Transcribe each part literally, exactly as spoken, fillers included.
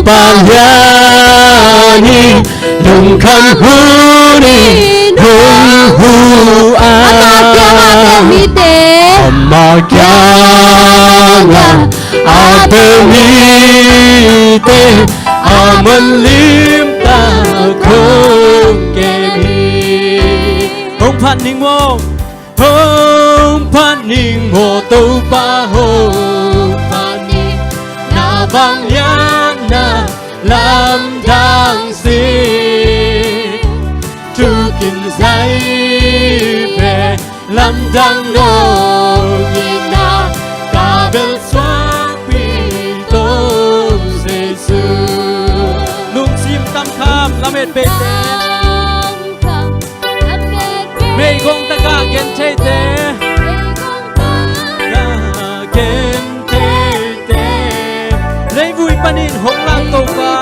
Topa lian in lungkham hunin hong hu a, Ama kiangah a teu mite, Ama kiangah a teu mite, a man limtak hong kem hi. Hong phat ning maw, hong phat ning maw, Topa hong phat ning. Na vanglianna lamdang sih, thukin zai ve, lamdang nong itna, ka bel suakpi Topa Jesu. Lungsim kamkham lamet bei te, meigong takah gentheite, gentheite, leivui panin hong lak Topa,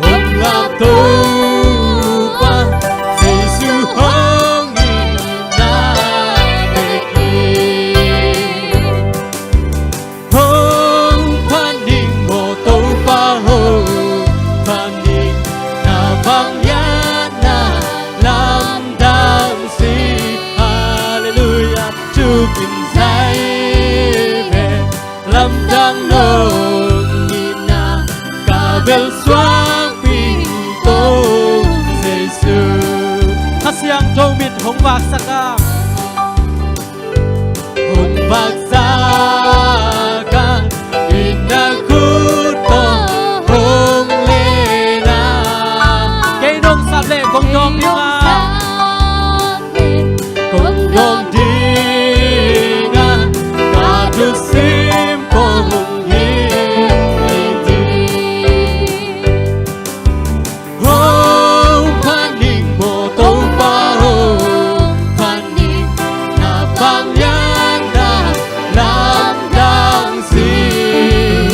hong lak Topa, Jesu hong itna bek hi. Hong phat ning maw, Topa hong phat ning, na vanglianna lamdang sih. Halleluiah. Thukin zai ve, lamdang nong itna, ka bel suakpi Topa Jesu. Kha Siangtho mit hong vaksak a, hong vaksak a, itna khut tawh hong len a. Kei nong sap leh kong dawng ding a, kong dawng ding a, ka thusim kong hi ding. Hong phat ning maw, Topa hong phat ning, na vanglianna lamdang sih,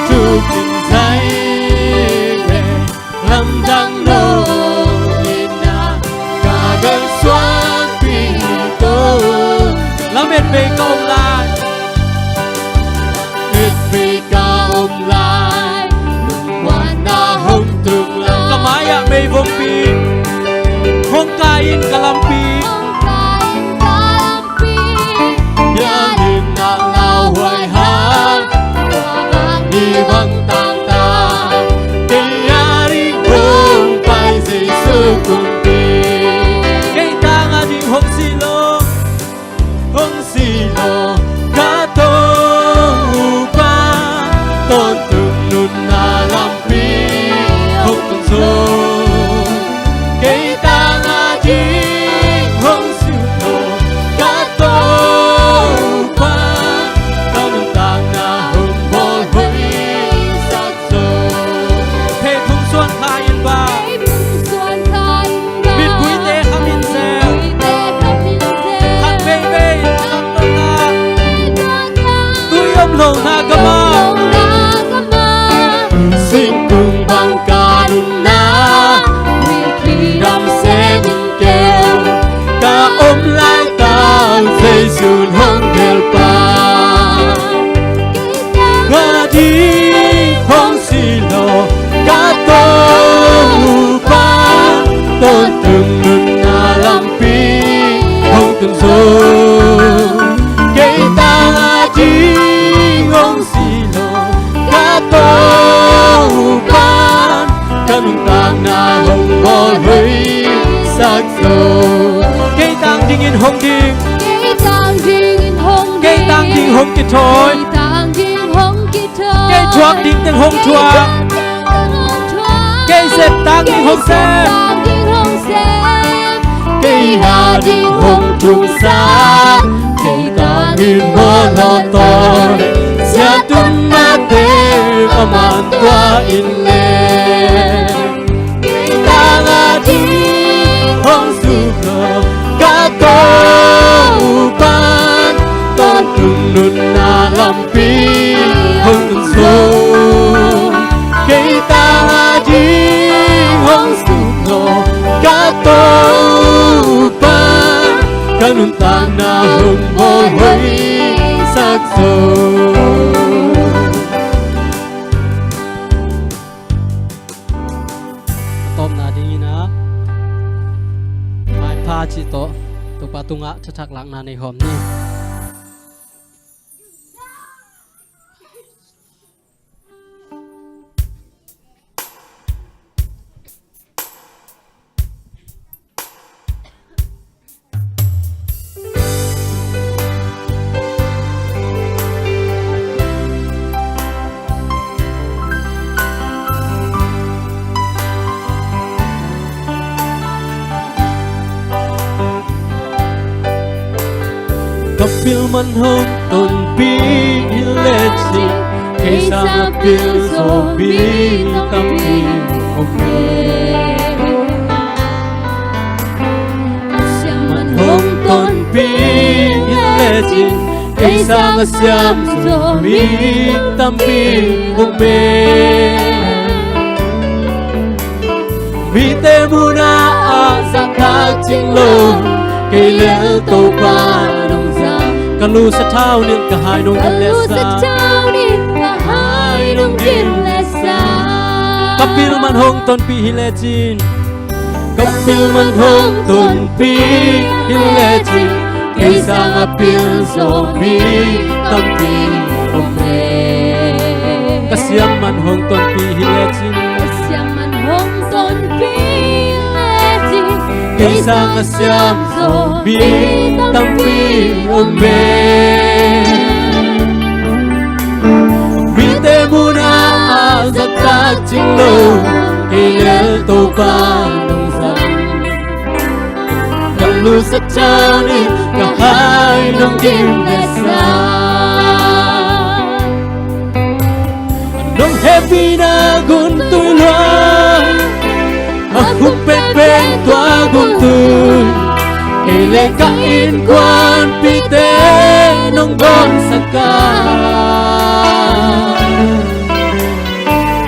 thukin zai ve, lamdang nong itna, ka bel suakpi Topa. Lamet bei ka om lai, lamet bei ka om lai, lungmuanna hong tung lai. Ka mai-ah meivompi hong kai in ka lampi, hong kai in ka lampi. Bia ding na lauhuai hang, tua bang ni bang tangtak, kei a ding hong pai Jesu kumpi. Kei tang a ding hong sih lo, hong sih lo ka Topa, tawntung nunna lampi hong tun zo. Kei tang a ding hong sih lo ka Topa, ka nuntakna hong bawl hoihsak zo. Pheiphung suan kha in ba, mitbuite kham in seh, khat veivei, khat veivei, tui om lo na gam ah, singkung bang ka nunna, huihpi dam sem in keu, ka om laitak Jesu in hong gelpah. Kei tang a ding hong sih lo ka Topa, tawntung nunna lampi hong tun zo. Kei tang a ding hong sih lo ka Topa, ka nuntakna hong bawl hoihsak zo. Kei tang dingin hong ding, kei tang dingin hong ding, kei tang ding hong kithawi, kei tang ding hong kithawi, kei thuak ding teng hong thuak, kei thuak ding teng hong thuak, kei sep tang ding hong sep, kei sep tang ding hong sep, kei a ding hong thumsak, kei tang in mawhnaw tawi, sia tun mate a man tua in le. Kei tang a ding hong suk lo ka Topa, tawntung nunna lampi hong tun zo. Kei tang a ding hong suk lo ka Topa, ka nuntakna hong bawl hoihsak zo. tungah thathak lakna nei hawm ni. Ka pil man hong tonpih hi lecin, kei sang a pil zo mi tampi om e. Ka siam man hong tonpih hi lecin, kei sang a siam zo mi tampi om e. Mite munah a zahtak cing lo, kei lel Topa nong zang. Ka lu sathau nin ka hai nong gim le sa. Ka pil man hong tonpih hi lecin. Ka pil man hong tonpih hi lecin, kei sang a pil zo mi tampi om e. Ka siam man hong tonpih hi lecin. Ka siam man hong tonpih hi lecin, kei sang a siam zo mi tampi om e. Mite munah a zahtak cing lo, kei lel Topa nong zang. Ka lu sathau nin ka hai nong gim le sa. Nong hehpihna gun tui luang, a hun pengpeng tua gun tui. Kei le ka innkuanpihte nong dawnsak a,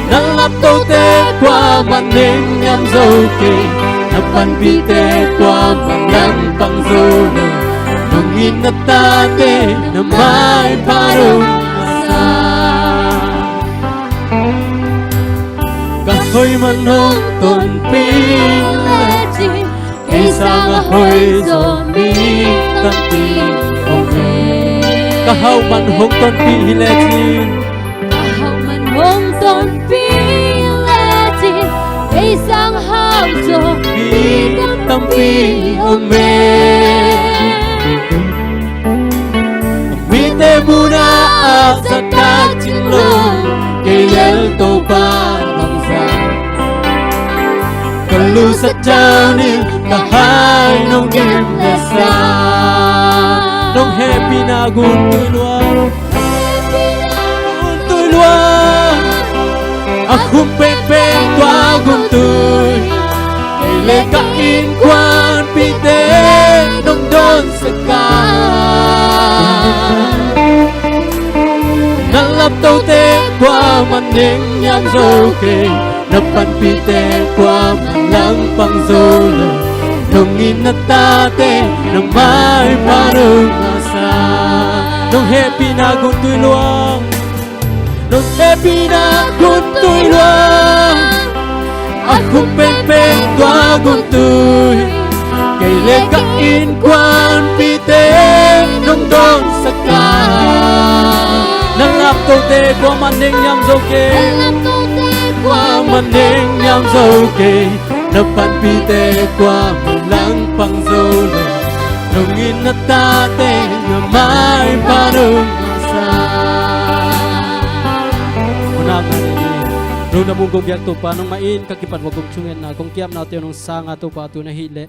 na laptote kuamah nengniam zo kei, na panpihte kuamah langpang zo lo. Nong it na tate na maipha nong sa. Ka hoih man hong tonpih hi lecin, kei sang a hoih zo mi tampi om e. Ka hau man hong tonpih hi lecin. Ka hau man hong tonpih hi lecin, kei sang hau zo mi tampi om e. Mite munah a zahtak cing lo, kei lel Topa nong zang. Ka lu sathau nin ka hai nong gim le sa. Nong hehpihna gun tui luang, gun tui luang, a hun pengpeng tua gun tui. Kei le ka innkuanpihte nong dawnsak a, na laptote kuamah nengniam zo kei, na panpihte kuamah langpang zo lo. Nong it na tate na maipha nong sa. Nong hehpihna gun tui luang, nong hehpihna gun tui luang, a hun pengpeng tua gun tui. Kei le ka innkuanpihte nong dawnsak a, na laptote kuamah nengniam zo kei, na laptote kuamah nengniam zo kei, na panpihte kuamah langpang zo lo. Nong it na tate na maipha nong sa. Hun a man e. Lungdam ung kong biak Topa, nangmah in ka kipat uh a kong thungetna, kong ki-apnate uh nong sang a Topa, tu-in ahih leh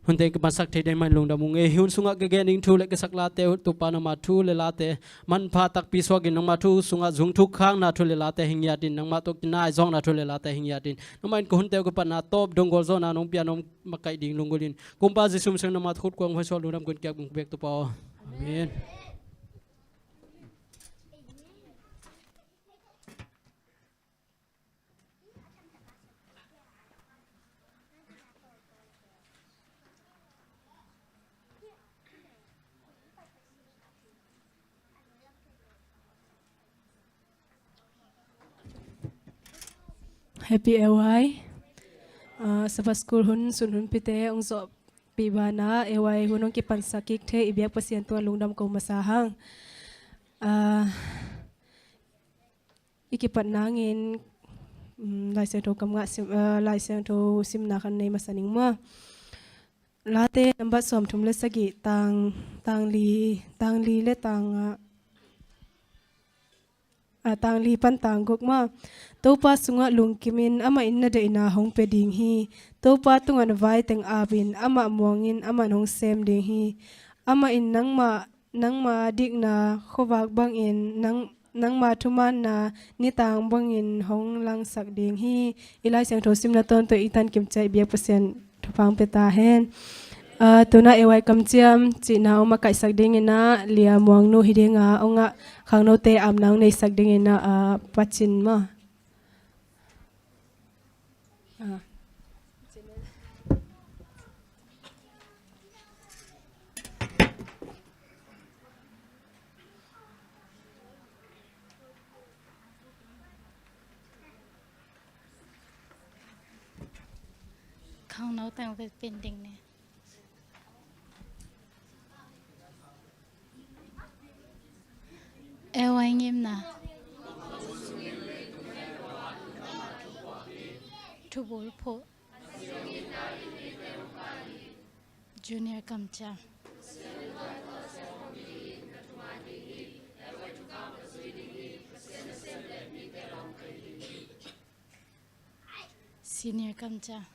hun teng ka masak thei ding mah in lungdam ung e. Hih hun sungah ka gen ding thu le ka sak late uh Topa, nangmah thu le late manpha takpi suak in, nangmah thu sungah zung thuk khakna thu le late hong ngiat in, nangmah tawh kinaih zawkna thu le late hong ngiat in, nangmah in ka hunte uh ka patna tawp dong gualzawhna nong pia, nong makaih ding lunggulh in, Kumpa Jesuh min suang nangmah khut kuang hong suak, lungdam kong ki-ap ung kong biak Topa aw. Amen. Happy A Y. Ah, Sabbath School hun, sun hun pite hong zawh pih banah A Y hun hong kipansak kik thei i biak Pasian tungah lungdam ko masa hang. Ah, i kipat nangin, mm, Lai Siangtho kam ngah sim, ah, Lai Siangtho simna khat nei masa ning maw. Late nambat sawmthum le sagih, tang, tang li, tang li le tang, ah, a, tang li pan tang guk maw. Topa sungah lungkimin amah in na deihna hong pia ding hi. Topa tungah na vai teng apin amah muangin amah in hong sem ding hi. Amah in nangmah, nangma dikna khuavak bangin nang, nangma thumaanna nitang bangin hong langsak ding hi. I Lai Siangtho simna tawntung i tan kim ciang i biak Pasian thupha hong pia ta hen. Ah, tuna A Y kamciam cihna hong makaihsak dingin ah Lia Muang nu hi ding a, hong ah khangnote apna hong neisak dingin ah, ah, Pa Cin maw. Ah. Khangno teng vet pin ding ni. A Y ngimna. Thubul phuh. Junior kamciam. Senior kamciam.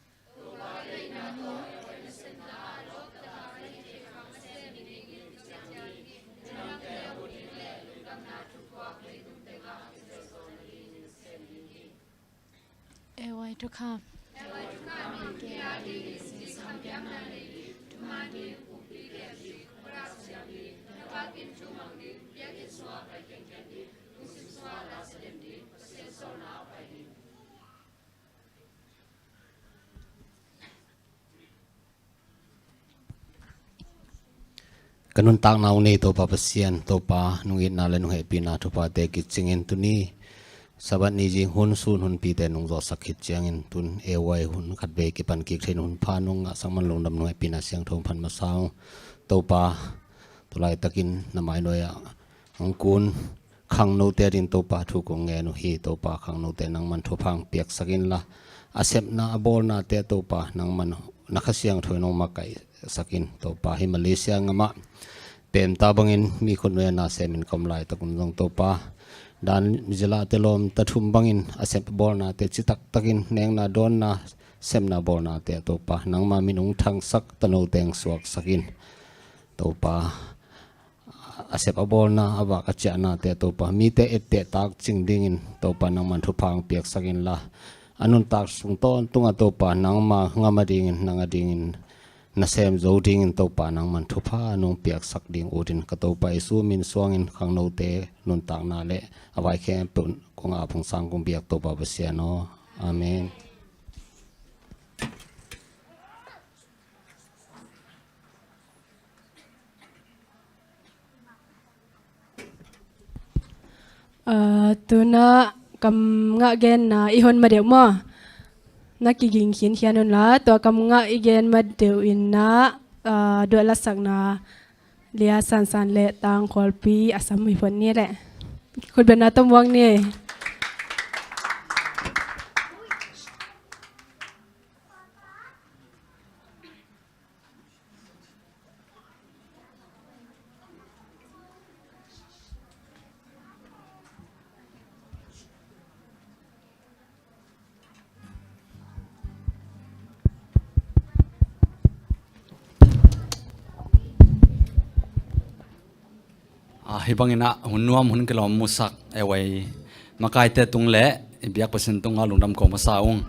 A Y thukham. Ka nuntakna uh nei Topa Pasian, Topa nung itna le nung hehpihna thuphate kicingin tuni Sabbath ni zing hun sun hunpite nung zawhsak khit ciangin tun A Y hun khatvei kipan kik thei hun pha nung ngahsak man lungdam nung hehpihna siangtho hong phat masa ung. Topa, tulaitakin na mainuai ah hong kun khangnote ading Topa thu kong ngen uh hi. Topa khangnote nangman thupha hong piaksak inla, a sepna a bawlnate Topa nangman na Kha Siangtho in hong makaihsak in. Topa hih Malaysia gamah pemta bangin mi khutnuai a na semin ka om laitak un zong Topa dan zilahte lawmta thum bangin a sep bawlnate citaktakin nekna dawnna sepna bawlnate ah Topa nangma min hong thangsak tanote hong suaksak in. Topa a sep a bawlna, a vak a ciahnate ah Topa mite etteh takcing dingin Topa nangman thupha hong piaksak inla, a nuntak sung tawntungah Topa nangma gam adingin, nang adingin na sem zo dingin Topa nangman thupha nong piaksak ding utin ka Topa Jesu min suangin khangnote nuntakna le a vai khempeuh kong ap hong sang kong biak Topa Pasian aw. Amen. Ah, tuna kam ngah genna i hon ma deuh maw? Na kiging khinkhian unla, tua kam ngah i gen ma deuh inna, ah, duah lasakna Lia Sansan le Tang Khualpi a sam hi phot ni leh. Khutbetna tawh muak ni. Ah, hih bangin ah hun nuam hun kilawm musak A Y makaite tung le i biak Pasian tungah lungdam ko masa ung.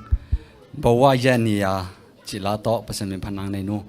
Bawa Yenia cih la tawh Pasian min phatna nei nu.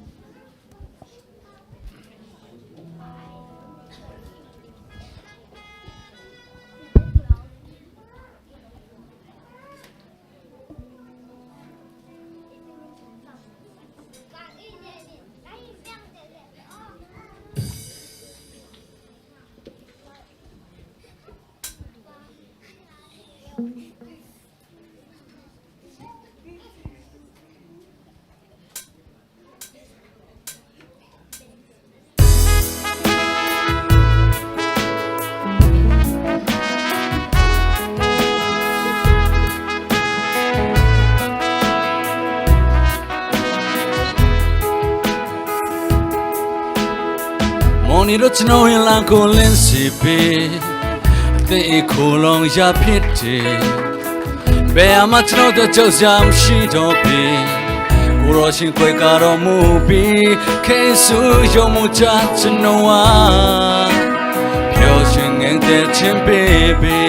မုန်နံၤတို့ ကျွန်တော်ရဲ့ လမ်းကို လင်းစေပြီ။ အသင်အခွင့် လုံးရဖြစ်တယ်။ ဘယ်အမှ ကျွန်တော်တို့ ကြောက်စရာ မရှိတော့ပြီ။ ကိုယ်တော်ရှင် ခွဲကတော်မူပြီ။ ခရစ်သူ ယုံမှုကြောင့် ကျွန်တော်ဟာ ပျော်ရွှင်ငြိမ်သက်ခြင်း ဖြစ်ပြီ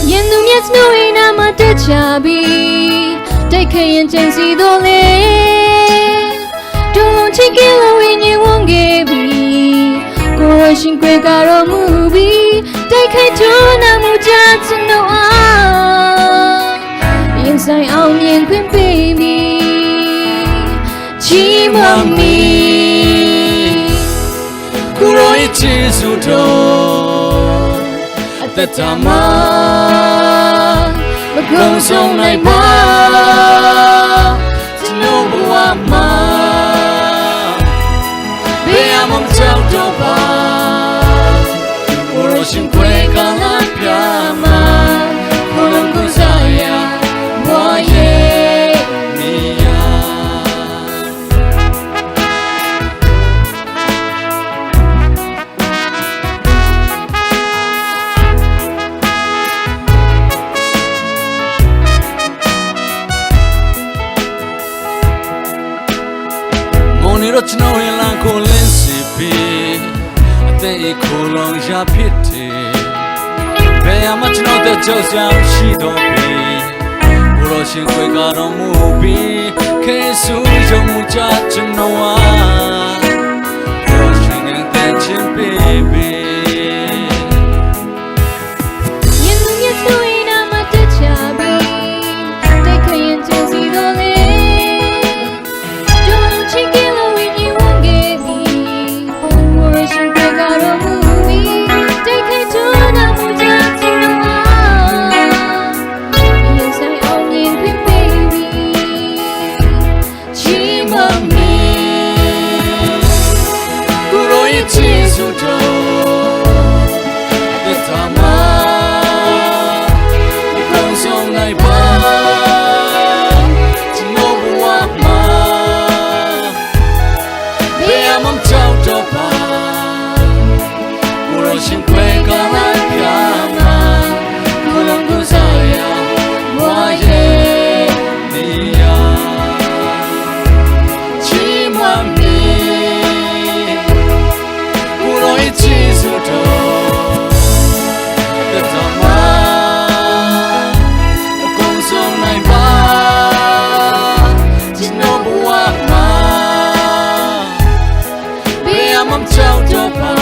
။ ရန်သူများ ကျွန်တော်ရဲ့နားမှာ တပ်ချပြီ။ တိုက်ခိုက်ရန် ကြံစည်သော်လည်း၊ တုန်လှုပ်ခြင်းကင်းလို့ ဝိညာဉ် ဝန်းခဲ့ပြီ။ ကိုယ်တော်ရှင် ခွဲကတော်မူပြီ။ တိုက်ခိုက် တွန်းလှန်မှုကြောင့် ကျွန်တော်ဟာ ရင်ဆိုင် အောင်မြင်ခွင့် ပေးပြီ။ ချီးမွမ်းမည်။ ကိုယ်တော်ရဲ့ ကျေးဇူးတော် အသက်တာမှာ မကုန်ဆုံးနိုင်ပါ။ ကျွန်တော်ဘဝမှာ ဘယ်အမှ မကြောက်တော့ပါ။ ကိုယ်တော်ရှင် ခွဲကလမ်းပြမှာ။ ကိုယ်တော်ကိုယ်စားရာ ဘဝရဲ့နေရာ။ မုန်နံၤတို့ ကျွန်တော်ရဲ့ လမ်းကို လင်းစေပြီ။ အသင်အခွင့် လုံးရဖြစ်တယ်။ ဘယ်အမှ ကျွန်တော်တို့ ကြောက်စရာ မရှိတော့ပြီ။ ကိုယ်တော်ရှင် ခွဲကတော်မူပြီ။ ခရစ်သူ ယုံမှုကြောင့် ကျွန်တော်ဟာ ပျော်ရွှင်ငြိမ်သက်ခြင်း ဖြစ်ပြီ။ ရန်သူများ ကျွန်တော်ရဲ့နားမှာ တပ်ချပြီ။ တိုက်ခိုက်ရန် ကြံစည်သော်လည်း၊ တုန်လှုပ်ခြင်းကင်းလို့ ဝိညာဉ် ဝန်းခဲ့ပြီ။ ကိုယ်တော်ရှင် ခွဲကတော်မူပြီ။ တိုက်ခိုက် တွန်းလှန်မှုကြောင့် ကျွန်တော်ဟာ ရင်ဆိုင် အောင်မြင်ခွင့် ပေးပြီ။ ချီးမွမ်းမည်။ ကိုယ်တော်ရဲ့ ကျေးဇူးတော် အသက်တာမှာ မကုန်ဆုံးနိုင်ပါ။ ကျွန်တော်ဘဝမှာ ဘယ်အမှ မကြောက်တော့ပါ။ ကိုယ်တော်ရှင် ခွဲကလမ်းပြမှာ။ ကိုယ်တော်ကိုယ်စားရာ ဘဝရဲ့နေရာ။ ချီးမွမ်းမည်။ ကိုယ်တော်ရဲ့ ကျေးဇူးတော် အသက်တာမှာ မကုန်ဆုံးနိုင်ပါ။ ကျွန်တော်ဘဝမှာ ဘယ်အမှ မကြောက်တော့ပါ။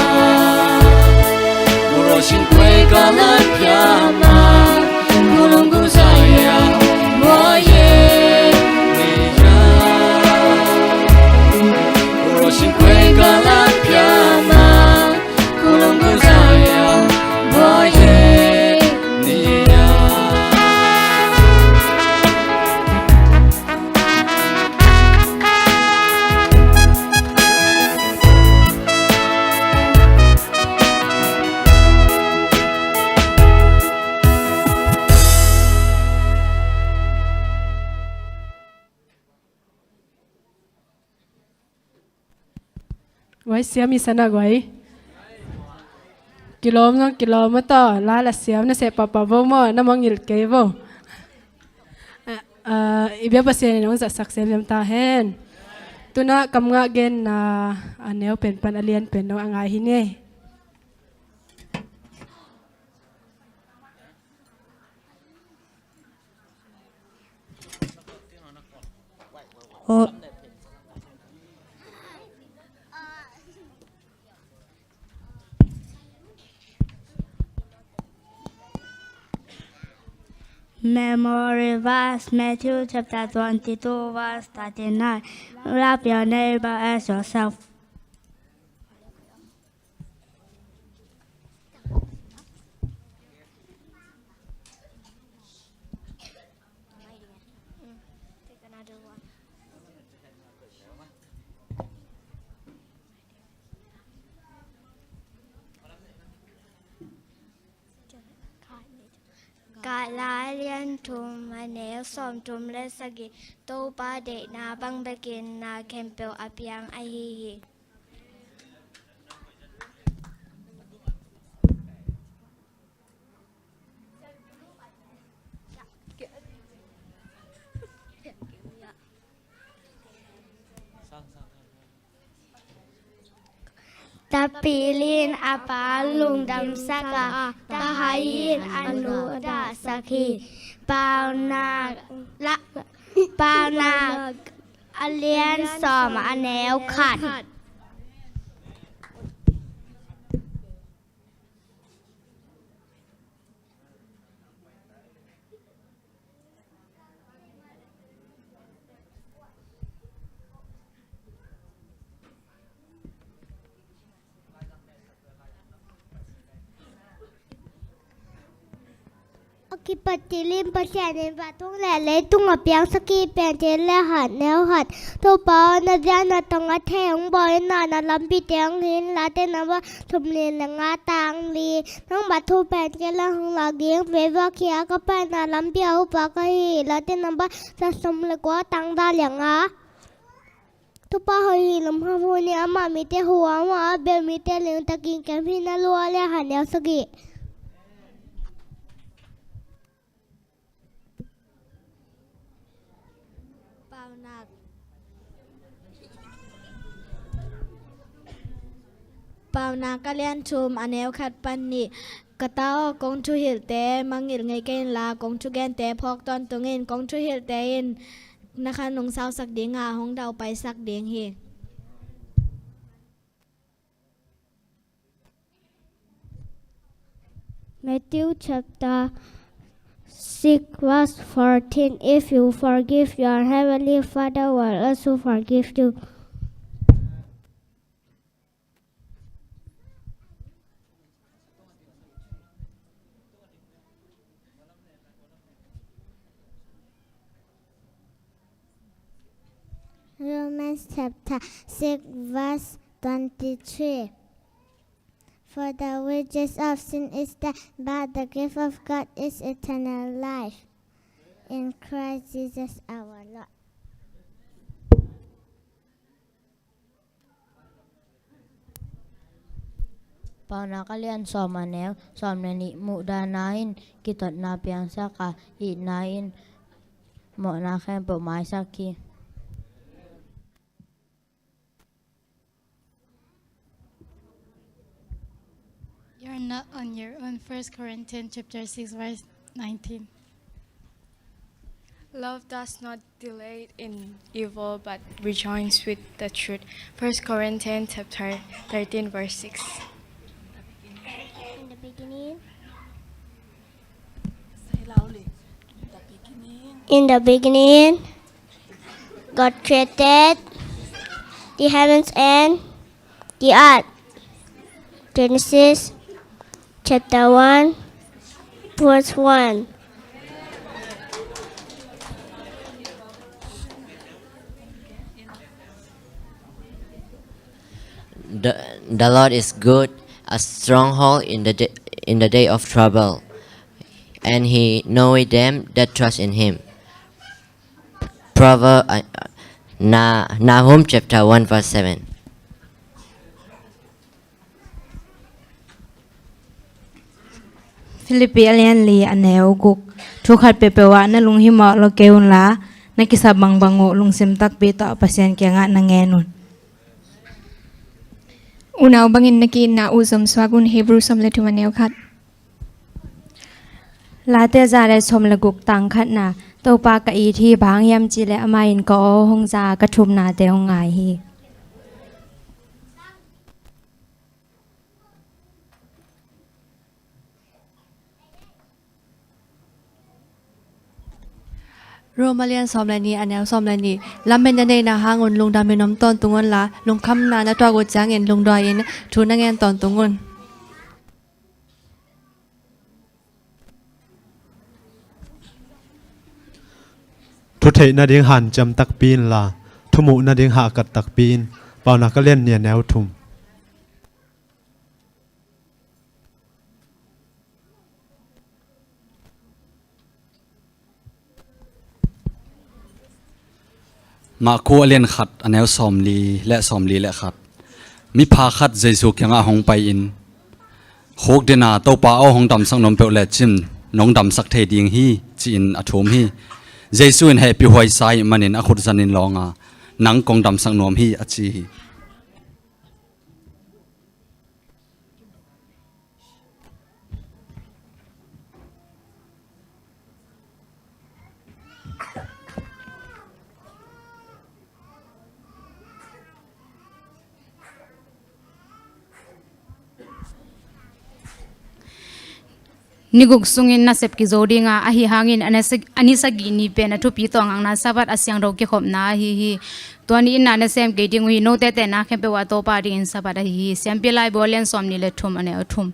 ကိုယ်တော်ရှင် ခွဲကလမ်းပြမှာ။ ကိုယ်တော်ကိုယ်စားရာ ဘဝရဲ့နေရာ။ ကိုယ်တော်ရှင် ခွဲကလမ်းပြမှာ။ ကိုယ်တော်ကိုယ်စားရာ ဘဝရဲ့နေရာ။ ဝဲဆရာမီး ဆန္ဒကွာ။ ကီလိုမီတာ ကီလိုမီတာ လၢလၢဆရာမီး နဆဲးပာ်ပာ်ဘိမီၢ် နမီၢ်ငိလ်ကဲဘိ။ အ အ အ အံၤဘျဲ ပစဲန့ၣ် နမီၢ်စးစဲလၢတၢ်ဟဲ တုၤနၢ်ကမၣ်ဂ့ၤ န အနဲပၢၢ်ပၢၢ် အလျဲၢ်ပၢၢ် နအငါဟံးန့ၣ် Memory verse, Matthew chapter twenty-two, verse thirty-nine. Love your neighbor as yourself. Kala a lian thum, a neu sawmthum le sagih. Topa deihna bang bekin na khempeuh a piang ahi hi. Tapil in a pa lungdamsak a, tahai in a nu dahsak hi. Paunak la, Paunak a lian sawm, a neu khat. A kipat tilin Pasian in vantung le leitung a piangsak hi. Piancil le khat, neu khat. Topa aw, na ziak na tawng a thei hong bawl in, na lampite hong hi in. Late namba sawmnih le nga, tang li. Nangma thu Piancil ah hong lak ding veve, a kiang ka pai na lampi a upa ka hi. Late namba sawm le kua, tang za le nga. Topa hoih hi, lungkham hun hi. Amah mite huh a, amah a bel mite lungtakin kem hi. Na lua le khat, neu sagih. Paunak. Paunak a lian thum, a neu khat pan nih. Ka ta aw, kong thuhilhte mangngilh ngei kei inla, kong thugente phawk tawntung in. Kong thuhilhte in na khan hong sausak ding a, hong daupaisak ding hi. Matthew chapter six, verse fourteen. If you forgive, your heavenly Father will also forgive you. Romans chapter six, verse twenty-three. For the wages of sin is death, but the gift of God is eternal life in Christ Jesus our Lord. Paunak a lian sawm, a neu sawm le nih. Muhdahna in kitotna piangsak a, itna in mawhna khempeuh maisak hi. You're not on your own. First Corinthians chapter six, verse nineteen. Love does not delight in evil, but rejoices with the truth. First Corinthians chapter thirteen, verse six. In the beginning, In the beginning, God created the heavens and the earth. Genesis chapter one, verse one. The, the Lord is good, a stronghold in the day, in the day of trouble, and he knoweth them that trust in him. Proverb, uh, Na-, Nahum chapter one, verse seven. Philippi a lian li, a neu guk. Thu khat peuhpeuh ah na lunghimawh lo kei unla, na kisap bangbang uh lungsim takpi tawh Pasian kiangah na ngen un. Unau bangin na ki-itna uh zomsuak un. Hebru sawm le thum, a neu khat. Late za le sawm le guk, tang khatna. Topa ka it hi, bang hang hiam cih leh amah in ka aw hong za a, ka thumnate hong ngai hi. Rom a lian sawm le nih, a neu sawm le nih. Lamet na neihna hang un lungdamin om tawntung unla, lungkhamna na tuak uh ciangin lungduai in thu na ngen tawntung un. Thu theih nading hanciam takpi inla, thu muh nading hahkat takpi in. Paunak a lian nih, a neu thum. Marku a lian khat a neu sawmli le sawmli le khat. Mipha khat Jesu kiangah hong pai-in, "Khukdin a, Topa aw, hong damsak nuam peuh lecin nong damsak thei ding hi," ci-in a thum hi. Jesu in hehpih huaisa ahih manin a khut zanin lawng a, "Nang kong damsak nuam hi," a ci hi. Ni guk sungin nasep kizo ding a, ahi hangin a ni sagih ni pen a thupi tawh ngakna Sabbath a siangtho kikhopna ahi hi. Tua ni-in na nasem kei ding uh hi. Note teh na khempeuh ah Topa dingin Sabbath ahi hi. Siampi Laibu a lian sawmnih le thum a neu thum.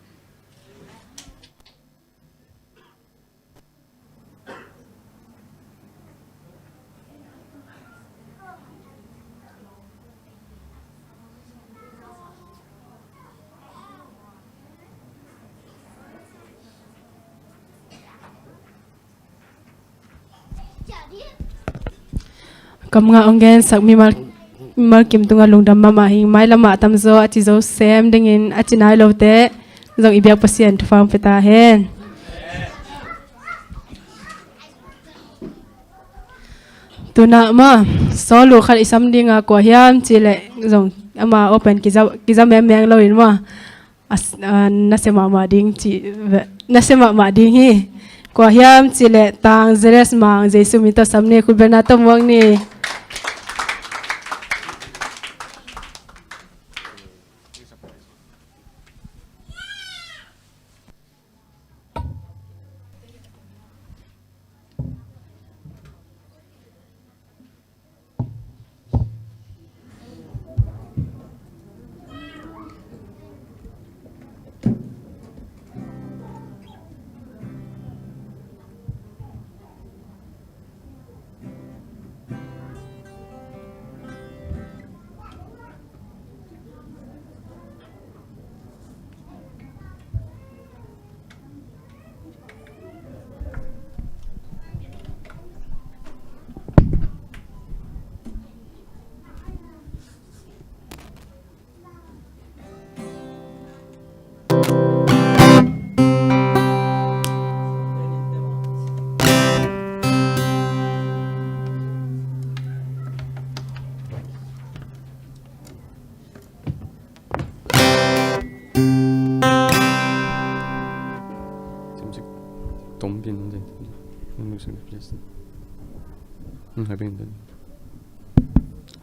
Kam ngah hong gensak mimal, mimal kim tungah lungdam mahmah hi ing. Mailam ah tamzaw a ci zo sem dingin a ci nai lote zong i biak Pasian thupha hong pia ta hen. Tunah mah solo khat i sam ding a, kua hiam cih leh zong ama open kiza, kiza mengmeng lo in mah a, a, nasia mahmah ding cih ve, nasia mahmah ding hi. Kua hiam cih leh Tang Zeres Mang, Jesu min tawh sam ni, khut beng na tawh muak ni.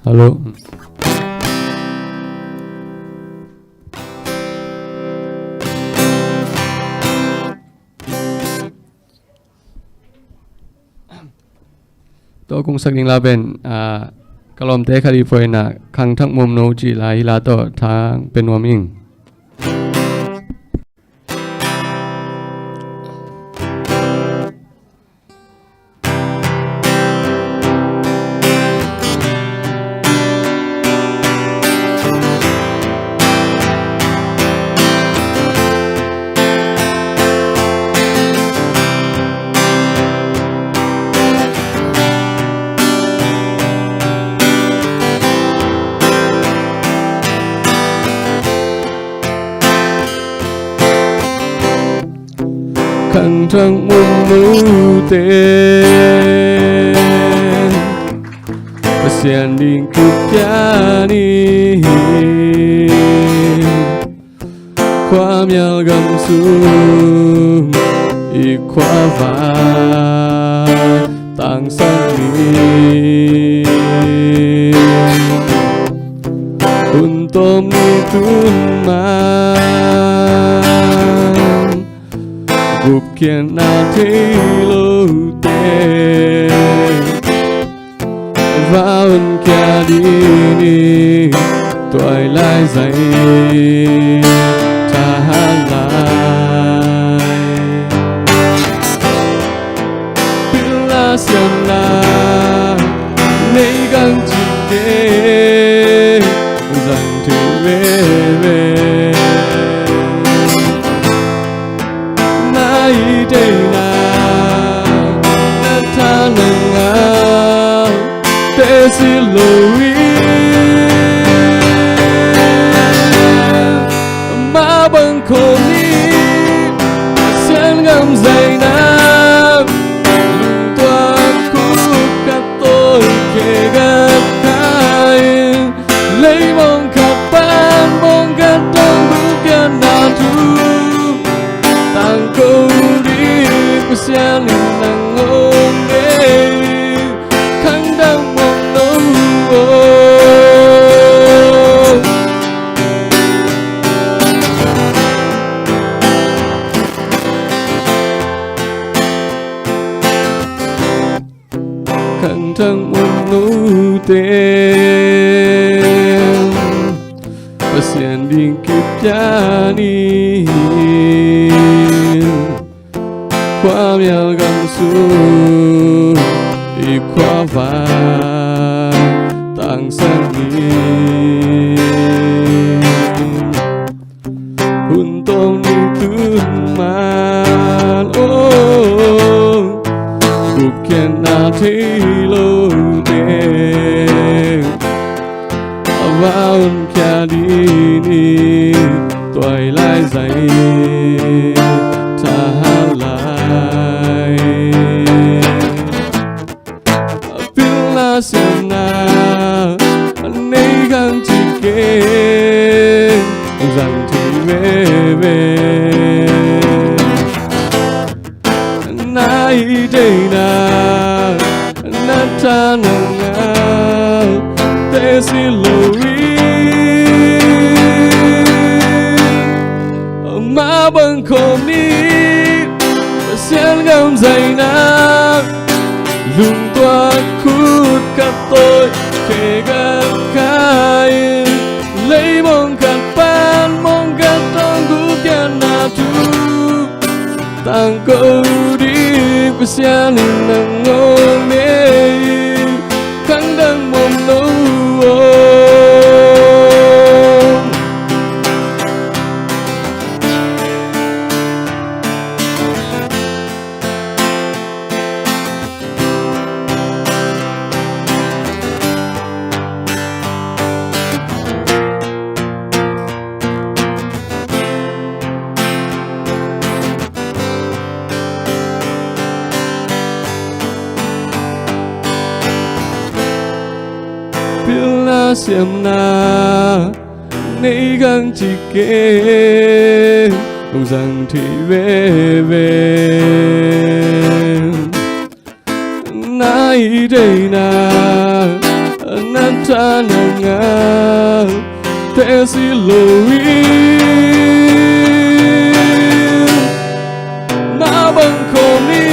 Hello. Tua kong sak ding la pen, ah, ka lawmte khat i phuaina Khangthak Mumno cih la hi, la tawh thang pe nuam ing. Khangthak Mumno te Pasian ding kipia ni hi. Khua mial gam sung i khua va tangsak ni. Hun tawm ni tun man gupkhiatna thei lote va honkhia ding hi. Tuailai zai tha hang lai, pilna siamna nei gangcingte zang thei veve. Na i theihna na tha na ngah te si lo hi. Mah bang khawm ni, Pasian gam zaina, lungtuak khut khat tawi khe gam kha in, lei mong khat pan mong khat tawh gupkhiatna thu tangko ding Pasian in nang hong deih. Khang dang mong no uh aw. Khang dang mong no uh teng Pasian ding kipia ni. Khua mial gam sung i khua vai tangsak ni. Hun tawm ni tun man aw, gupkhiatna thei lo teng a va hon khia ding ni. Tuailai zai thahat lai, pilna siamna a nei khang ci kei, zang thei veve. Na hih theihna, na tha na ngah te si lo hi. Mah bang khawm ni, Pasian gam zaina, lungtuak khut khat tawi khe gam kha in, lei mong khat pan mong khat tawh gupkhiatna thu tangko ding Pasian in nang hong deih. Khang dang mong no uh aw. Pilna siamna nei khang ci kei, hong zang thei veve. Na hih theihna, na tha na ngah te si lo hi. Mah bang khawm ni,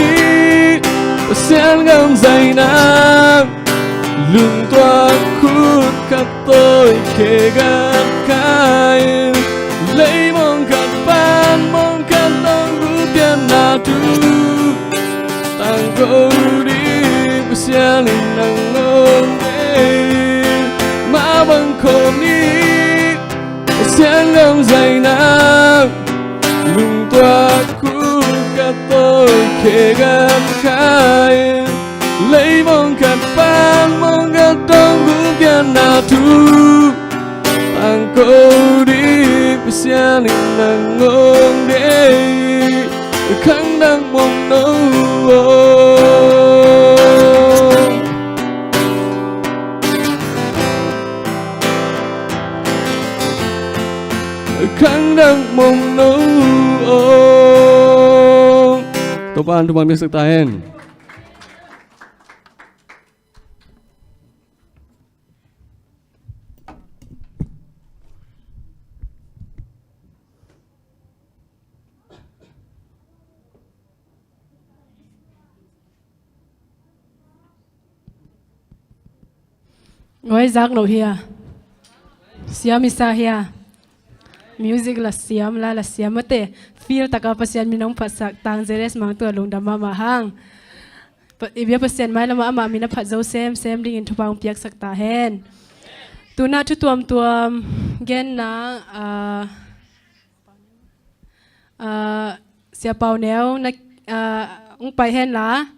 Pasian gam zaina, lungtuak khut khat tawi khe gam kha in, lei mong khat pan mong khat tawh gupkhiatna thu tangko ding Pasian in nang hong deih. Mah bang khawm ni, Pasian gam zaina, lungtuak khut khat tawi khe gam kha in, lei mong khat pan mong khat tawh gupkhiatna thu tangko ding Pasian in nang hong deih. Khang dang mong no uh aw. Khang dang mong no uh aw. Topa'n thupha hong piaksak ta hen. Ngoi zak lo hia? Siam i sa hia? Music la siam, la la siam mate. Feel taka Pasian min hong phatsak Tang Zeres Mangtu a lungdam mahmah hang. Pa-, i bia Pasian mai lamah amah min a phat zo semsem dingin thupha hong piaksak ta hen. Tuna thu tuamtuam genna, ah, ah, Sia Pau Neu na, ah, hong pai hen la.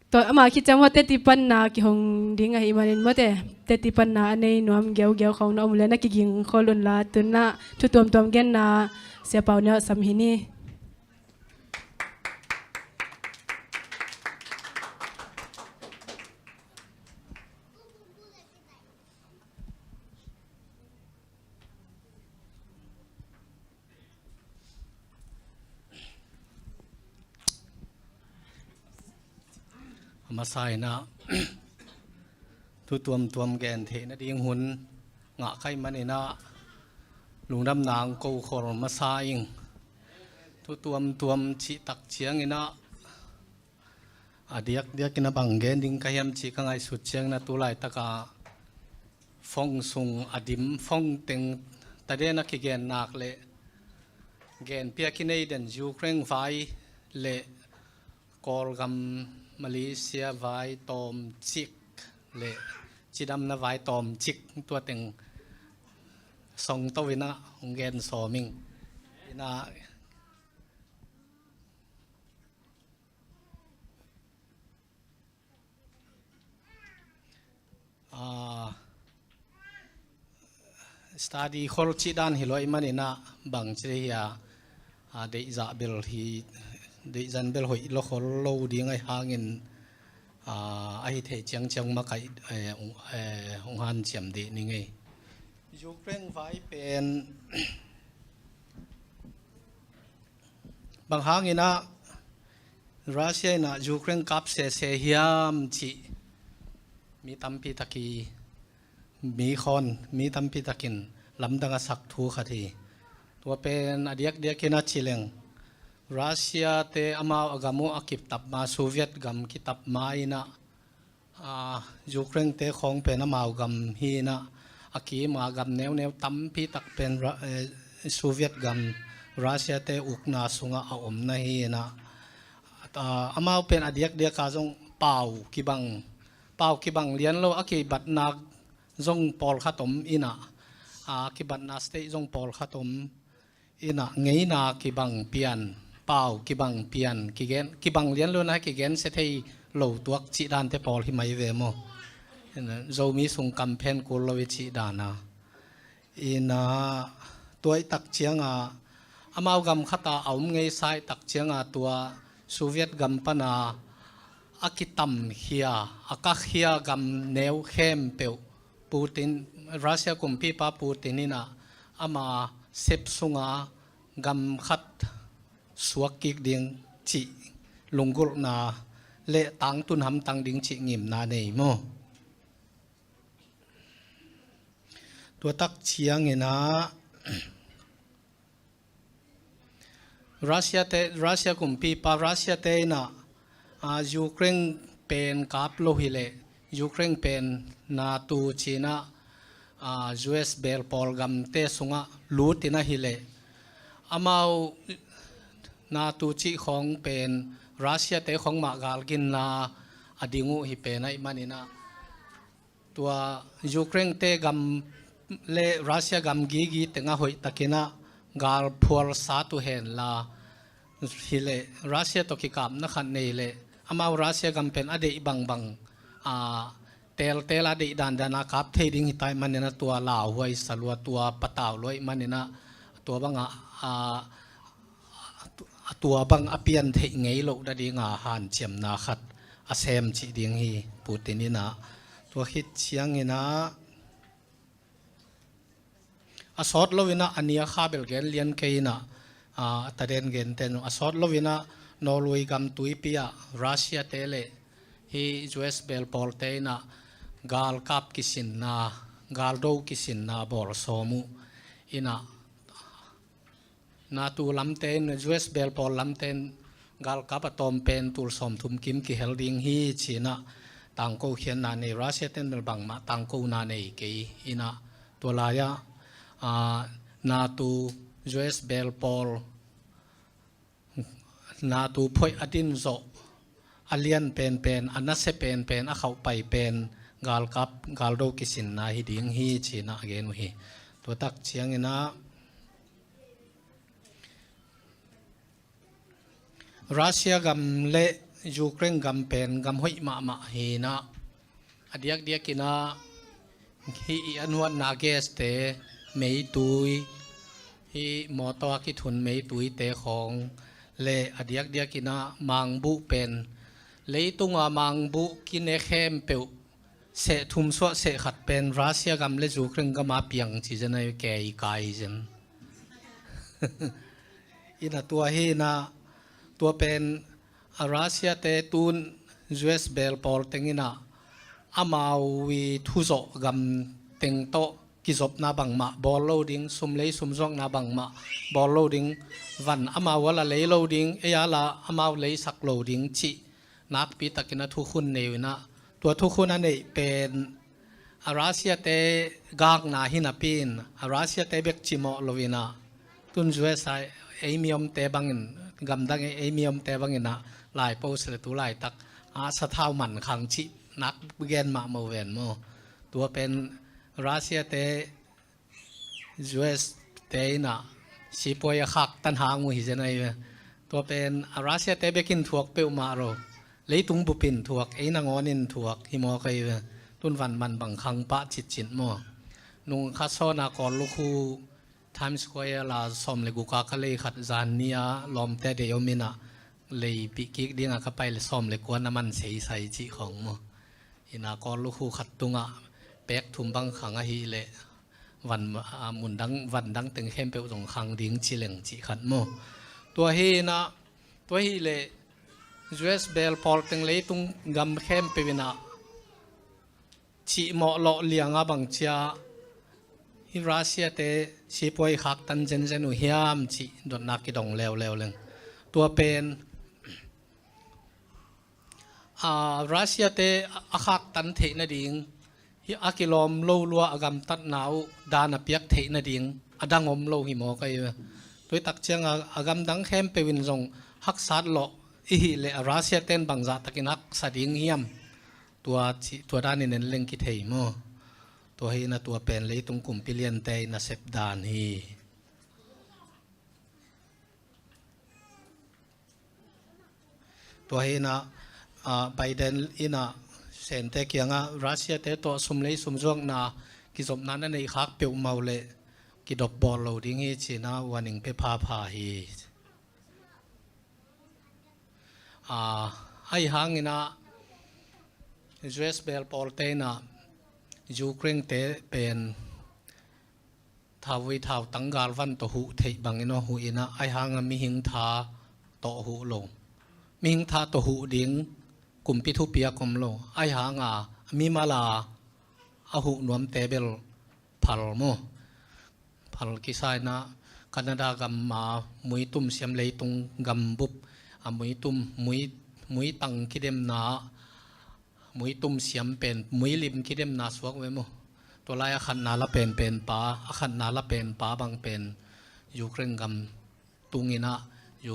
Tua ama khit ciang maw, teti panna kihong ding ahih manin maw te, teti panna a nei nuam geugeu khawng na om uh leh na kiging khol un la, tu-in ah thu tuamtuam genna Sia Pau Neu sam hi ni. A masa in ah thu tuamtuam gen theih nading hun ngah ka hih manin ah lungdamna hong ko khol masa ing. Thu tuamtuam cih tak ciangin ah a diakdiakin a bang gen ding ka hiam cih ka ngaihsut ciangin ah tu laitak a phone sung a dim phone teng taden a kigen nak leh gen piak i nei den Ukraine vai leh Kawlgam, Malaysia vai tawmcik leh cidamna vai tawmcik tua teng song to in ah hong gen sawm ing. In ah, ah, study khol cih dan hi lo ahih manin ah bangci hi a, ah, deihzah bel hi, deihzan bel hoih lo khol lo ding ahih hangin, ah, a hi thei ciangciang makaih, eh, hong, eh, hong hanciam dih ni ngei. Ukraine vai pen bang hangin ah Russia in ah Ukraine kap sese hiam cih mi tampi tak i, mi khawng, mi tampi takin lamdang a sak thu khat hi. Tua pen a diakdiakin a ci leng Russia te amau a gam uh a kitap ma, Soviet gam kitap ma in ah, ah, Ukraine te khawng pen amau gam hi in ah, a kim a gam neuneu tampi tak pen Ra-, eh, Soviet gam, Russia te ukna sungah a omna hi in ah, ah, amau pen a diakdiak a zong pau kibang, pau kibang lian lo a kibatna zong pawlkhat om in ah, ah, kibatna state zong pawlkhat om in ah ngeina kibang pian, pau kibang pian, kigen, kibang lian lo in ah kigen sia thei lo tuak cih dante pawl hi mai ve maw. In ah Zomi sung kam phen kul lo i cih dan a. In ah tua i tak ciang a amau gam khat a a om ngeisa i tak ciang a tua Soviet gam pan a a kitamkhia, a kakhia gam neu khempeuh Putin, Russia kumpipa Putin in ah ama sep sunga gam khat suak kik ding cih lunggulhna leh tangtun hamtang ding cih ngimna nei maw. Tua tak ciangin ah Russia te, Russia kumpipa, Russia te in ah, ah, Ukraine pen kap lo hi leh, Ukraine pen NATO ci in ah, ah, U S bel pawl gamte sungah lut in ah hi leh, amau NATO cih khawng pen Russia te khawng mah galginna a ding uh hi pen ahih manin ah, tua Ukraine te gam leh Russia gam gigi tengah hoihtakin ah galphual sat uh hen la, hi leh Russia tawh kikapna khat nei leh amau Russia gam pen a deih bangbang, a, teltel a deih dandan a kap thei ding hi ta ahih manin ah tua lauhuai sa lua, tua patau lua ahih manin ah tua bangah, a, a tua bang a pian theih ngei loh nadinga hanciamna khat a sem cih ding hi Putin in ah. Tua khit ciangin ah a sawt lo in ah a nia kha bel gen lian kei in ah, a, a taden gen ten uh a sawt lo in ah Norway gam tuipi ah Russia te leh hih U S bel pawlte in ah galkap kisinna, galdo kisinna bawl sawm uh in ah NATO lamte in, U S bel pawl lamte in galkap a tawm pen tul sawmthum kim kihel ding hi ci in ah tangko khiatna nei, Russia ten bel bangmah tangkona nei kei in ah tua lai-ah, a, NATO, U S bel pawl, NATO phoih a din zawh, a lian penpen, a nasia penpen, a khauhpai pen galkap, galdo kisinna hi ding hi ci in ah a gen uh hi. Tua tak ciangin ah Russia gam leh Ukraine gam pen gam hoih mahmah hi inah, a diakdiakinah hih i an huatna gas te, meitui, hih mawtaw a kithun meitui te khawng le a diakdiakinah mangbuh pen leitunga mangbuh kine khempeuh seh thum suah seh khat pen Russia gam le Ukraine gama piang ci zen a, kei kai zen. Inah tua hi inah, tua pen a Russia te tun U S bel pawl teng inah amau i thuzawh gam teng tawh kizopna bangmah bawl lo ding, sum lei sum zuakna bangmah bawl lo ding, van amau a la lei lo ding, ei a la amau leisak lo ding cih nakpi takin a thukhun nei uh inah, tua thukhun a neih pen a Russia te gakna hi napi in a Russia te bek cimawh lo inah, tun U S a ei mi omte bangin, gamdang ei mi omte bangin ah lai post le tu laitak a sathau man khang cih nak gen mahmah uh ven maw. Tua pen Russia te U S te inah sipuai a khaktan hang uh hi zen a hi ve. Tua pen a Russia te bekin thuak peuhmah lo, leitung bupin thuak, ei nangawnin thuak hi mawk a hi ve. Tun van man bang khang pah citcit maw. Nung kha sawn a Kawl lukhu Times Square la sawm le guk a ka lei khat zan ni a lawmte deih om inah lei pih kik dingah ka pai le sawm le kua na man seisai cih khawng maw. Inah Kawl lukhu khat tungah pek thum bang khang ahih leh van, a, mun dang, van dang teng khempeuh zong khang ding ci leng cih khat maw. Tua hi inah, tua hi leh U S bel pawl teng leitung gam khempeuh inah cihmawh lawh lianga bang cia hih Russia te sipuai khaktan zenzen uh hiam cih dotna kidong leuleu leng. Tua pen a, Russia te a khaktan theih nading, hih a kilawm lo lua a gamtatna uh dan a piak theih nading a dang om lo hi mawk a hi ve. Tuitak cianga a gamdang khempeuh in zong haksat lawh ihih leh a Russia ten bangzah takin haksa ding hiam? Tua ci, tua danin en leng kithei maw. Tua hi inah tua pen leitung kumpi liante i nasep dan hi. Tua hi inah, a, Biden inah Sente kiangah Russia te tawh sum lei sum zuakna kizopna na neih khak peuhmah uh leh kidop bawl lo ding hi ci inah warning pia phapha hi. A, ahi hang inah U S bel pawlte inah Ukraine te pen thauvui thautang galvan tawh huh theih bangin aw huh inah, ahi hanga mihing tha tawh huh lo. Mihing tha tawh huh ding kumpi thupiak om lo. Ahi hanga mimal a a huh nuamte bel phal maw. Phal kisa inah Canada gam a muitum siam, leitung gambup a muitum, mui, muitang kidemna, muitum siam pen muilim kidemna suak ve maw. Tua lai a khatna la penpen pa, a khatna la pen pa bang pen Ukraine gam tung inah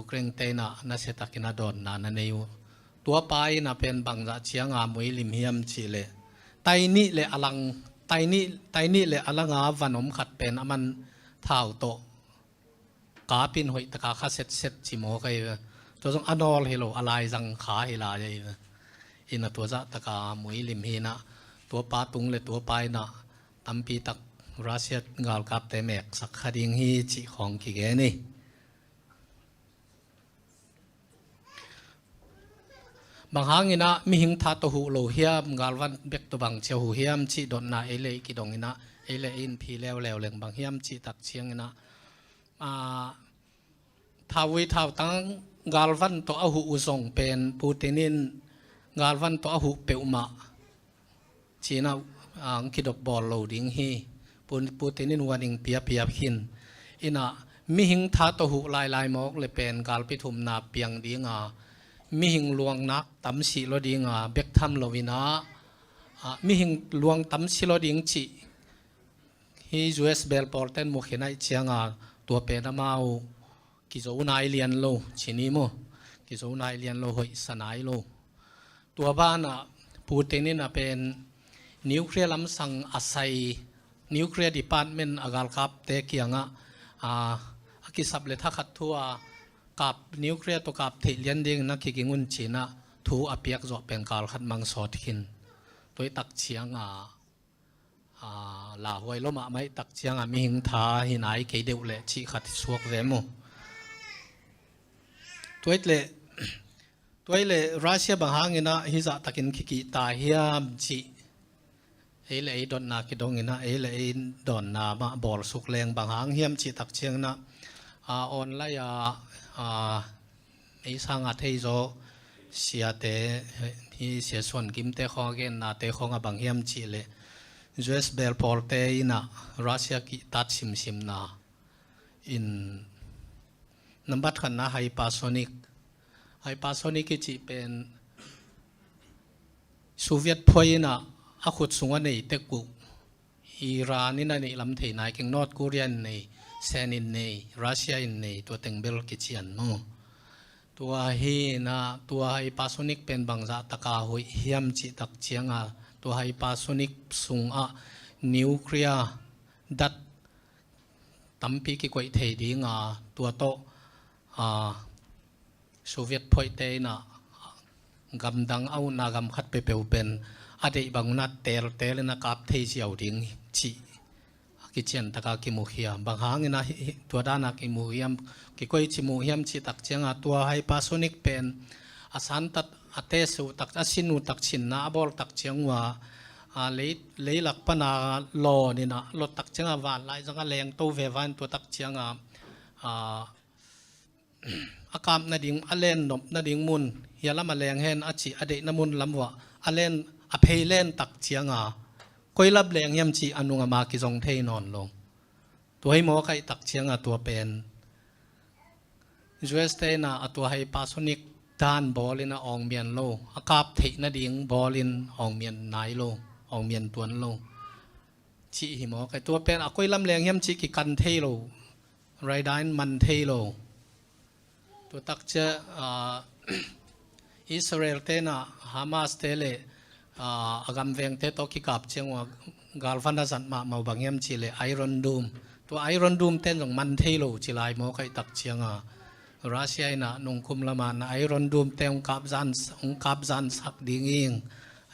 Ukraine te inah nasia takin a dawnna na nei uh. Tua pa inah pen bangzah cianga muilim hiam cih leh, tai nih le a lang, tai nih, tai nih le a langa van om khat pen a man thau tawh kapin hoih taka kha setset ci mawk a hi ve. Tua zong a nawl hi lo, a laizang kha hi lai a hi ve. Inah tua zah taka muilim hi inah, tua pa tung le tua pa inah tampi tak Russia galkapte meksak kha ding hi cih khawng kigen hi. Bang hang inah mihing tha tawh huh lo hiam, galvan bek tawh bang cia huh hiam cih dotna ei le ei kidong inah, ei le ei in phi leuleu leng bang hiam cih tak ciang inah, a, thauvui thautang galvan tawh a huh uh zong pen Putin in galvan tawh a huh peuhmah ci inah, a, kidop bawl lo ding hi. Pu-, Putin in warning pia pia khin. Inah mihing tha tawh huh lailai mawk le pen galpi thumna piang dinga, mihing luang nak tam si lo dinga, bek tham lo inah, a, mihing luang tam si lo ding cih hi U S bel pawlten mu khin ahih cianga, tua pen amau kizo nai lian lo ci ni maw. Kizo nai lian lo, hoihsa nai lo. Tua banah Putin inah pen nuclear lamsang a sai, nuclear department a galkapte kiangah, a, a kisap le thakhat thu a kap, nuclear tawh kap theih lian dingin a kiging un ci inah thu a piak zawh pen kal khat mang sawt khin. Tua i tak cianga, a, lauhuai lo mahmah i tak cianga mihing tha hi nai kei deuh leh cih khat suak ve mu. Tua i leh, tua i leh Russia bang hangin ah hizah takin kikihta hiam cih ei le ei dotna kidongin ah, ei le ei dawnna mah bawlsuk leng bang hang hiam cih tak ciangin ah, a, online ah, a, ei sanga theizaw siate, hi Sia Suan Kimte khawng a gennate khawng a bang hiam cih leh U S bel pawlte in ah Russia kihtat simsimna in nambat khatna hypersonic, hypersonic i cih pen Soviet phuai in ah a khut sungah nei tek uh Iran in a neih lam thei nai keng, North Korea in nei, Sen in nei, Russia in nei, tua teng bel kician mu. Tua hi in ah, tua hypersonic pen bangzah taka hoih hiam cih tak cianga, tua hypersonic sungah nuclear dat tampi kikoih thei dinga, tua tawh, a, Soviet phuaite in ah gamdang a utna gam khat peuhpeuh pen a deih bang un ah teltel in a kap thei ziau ding cih a kician taka kimukhia. Bang hangin ah hi, hi, tua dana kimu hiam, kikoih ci mu hiam cih tak cianga, tua hypersonic pen a santat a test uh tak, a sin uh tak, sinna a bawl tak ciang uh a, a, lei, leilak pana lawn in ah lot tak cianga van lai zanga lengto ve van tua tak cianga, a, a kap nading, a len nop nading mun hia lam a leng hen a cih a deihna mun lam uah a len, a phei len tak cianga koi lam leng hiam cih a nung a ma kizong thei nawn lo. Tua hi mawk a i tak cianga tua pen U S te in ah a tua hypersonic dan bawl in ah awngmian lo, a kap theih nading bawl in awngmian nai lo, awngmian tuan lo cih hi mawk a i. Tua pen a koi lam leng hiam cih kikan thei lo, radar in man thei lo. Tua tak ciang, a, Israel te in ah Hamas te le, a, a gamvengte tawh kikap ciang uh a galvan a zat mahmah uh bang hiam cih leh Iron Dome. Tua Iron Dome ten zong man thei lo ci lai mawk a i tak cianga Russia in ah nungkum lama na Iron Dome te hong kap zan, hong kap zan sak ding ing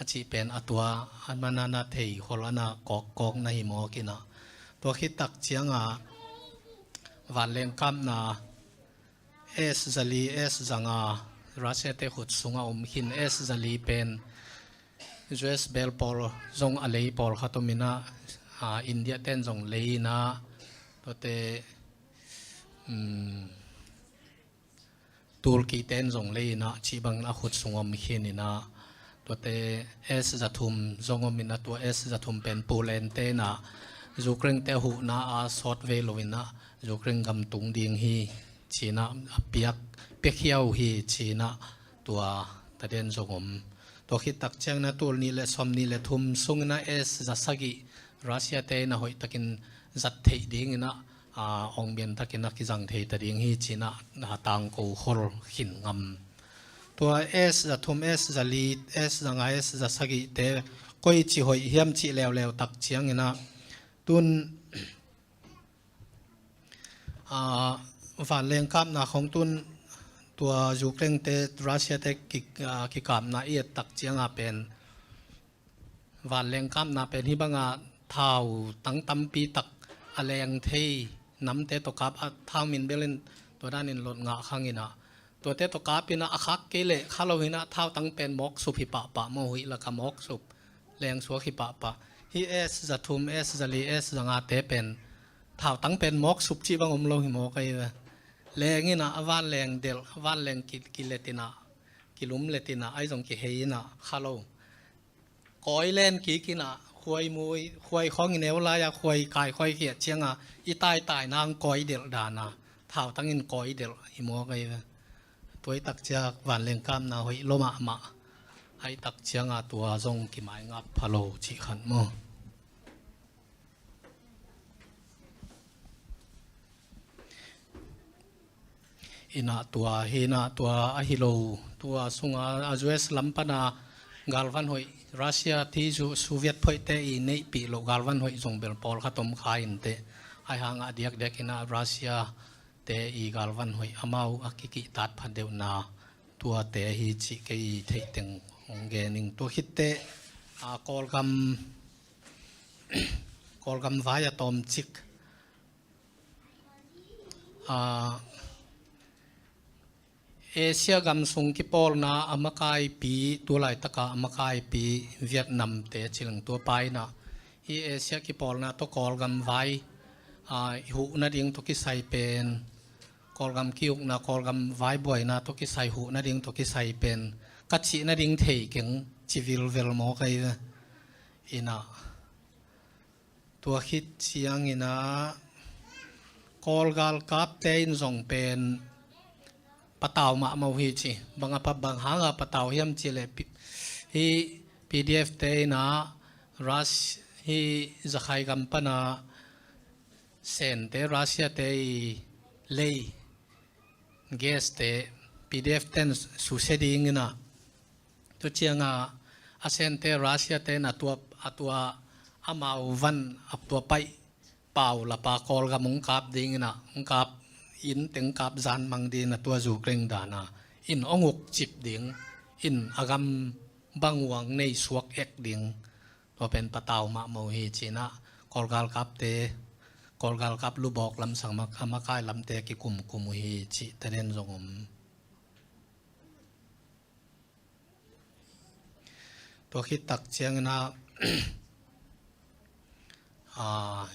a cih pen a tua a man a na thei khol a na kawkkawk na hi mawk in ah. Tua khit tak cianga vanleng kapna S zali, S zanga Russia te khut sunga om khin. S zali pen U S bel pawl zong a lei pawlkhat om in ah, a, India ten zong lei in ah, tuate, um, Turkey ten zong lei in ah, cih bangin a khut sung om khin in ah, tuate S zathum zong om in ah, tua S zathum pen Poland te in ah Ukraine te huhna a sawt vei lo in ah Ukraine gam tung ding hi ci in ah, a piak, piakhia uh hi ci in ah, tua taden zong om. Tua khit tak ciangin ah tul nih le sawmnih le thum sungin ah S zasagih Russia te in ah hoih takin zat theih dingin ah, a, awngmian takin a kizang thei ta ding hi ci in ah, a, tangko khol khin ngam. Tua S zathum, S zali, S zanga, S zasagih te koi ci hoih hiam cih leuleu tak ciangin ah, tun, a, vanleng kapna khong tun tua Ukraine te Russia te ki, a, kikapna i et tak cianga pen vanleng kapna pen hih banga thau tang tampi tak a leng thei namte tawh kap a, thau min bel in tua danin lot ngah khang in ah, tuate tawh kap in ah a khak kei leh kha lo hi in ah, thau tang pen mawk sup hi pahpah maw, huih laka mawk sup, leng suak hi pahpah. Hih S zathum, S zali, S zangate pen thau tang pen mawk sup cih bang om lo hi mawk a i ve. Leng in ah a vanleng delh, a vanleng ki, kilet in ah, kilum let in ah, ahi zong kihei in ah kha lo. Kawi len kik in ah, khuai mui, khuai khawng i neu lai-a, khuai kai khuai khiat cianga i taitai nang kawi delh dana, thau tangin kawi delh hi mawk a i ve. Tua i tak ciang vanleng kapna hoih lo mahmah a i tak cianga tua zong kimaingap pha lo cih khat maw. Inah tua, hinah tua ahi lo, tua sunga a U S lam pana galvan hoih, Russia ti zu Soviet phoihte i neihpih loh galvan hoih zong bel pawlkhat om kha inteh. Ahi hangah diakdiak inah Russia te i galvan hoih amau a kikihtat phat deuhna tuate hi cih kei theih teng hong gen ing. Tua khitteh, a, Kawlgam, Kawlgam vai a tawmcik, a, Asia gam sung kipawlna a makaipi, tulaitaka a makaipi Vietnamte ci leng tua pa in ah, hih Asia kipawlna tawh Kawlgam vai, a, i huh nading tawh kisai pen, Kawlgam ki-ukna, Kawlgam vai buaina tawh kisai huh nading tawh kisai pen ka cih nading thei keng ci vilvel maw kei ve. In ah, tua khit ciangin ah Kawl galkapte in zong pen patau mahmah uh hi ci. Bang a pa, bang hanga patau hiam cih leh pi-, hih P D F te in ah Ras-, hih Zakhai gam pan a Sente, Russia te i lei, gas te P D F ten susia dingin ah, tu cianga a Sente Russia ten a tua, a tua amau van a tua paih pau lapa Kawlgam hong kap dingin ah, hong kap in teng kap zan mang dingin a tua Ukraine dan a in hong uk cip ding, in a gam bang uang nei suak ek ding. Tua pen patau mahmah uh hi ci-in ah Kawl galkapte, Kawl galkap lubawk lamsang mak-, a makai lamte kikumkum uh hi cih talen zong om. Tua khit tak ciangin ah, a,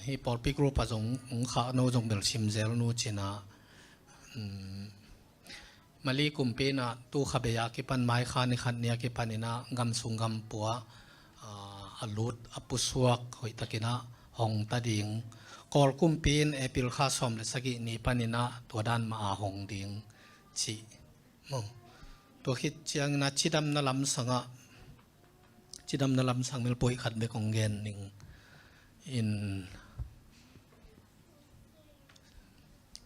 hih pawlpi group ah zong hong khah no zong bel sim zel nu ci-in ah, um, Mali kumpi in ah tu kha bei a kipan, mai kha ni khat ni a kipan in ah gam sung gam pua, a, a lut a pusuak hoih takin ah hong ta ding. Kawl kumpi in April kha sawm le sagih ni panin ah tua dan mah a hong ding cih. Maw. Tua khit ciangin ah cidamna lamsang ah, cidamna lamsang melpuai khat bek hong gen ning. In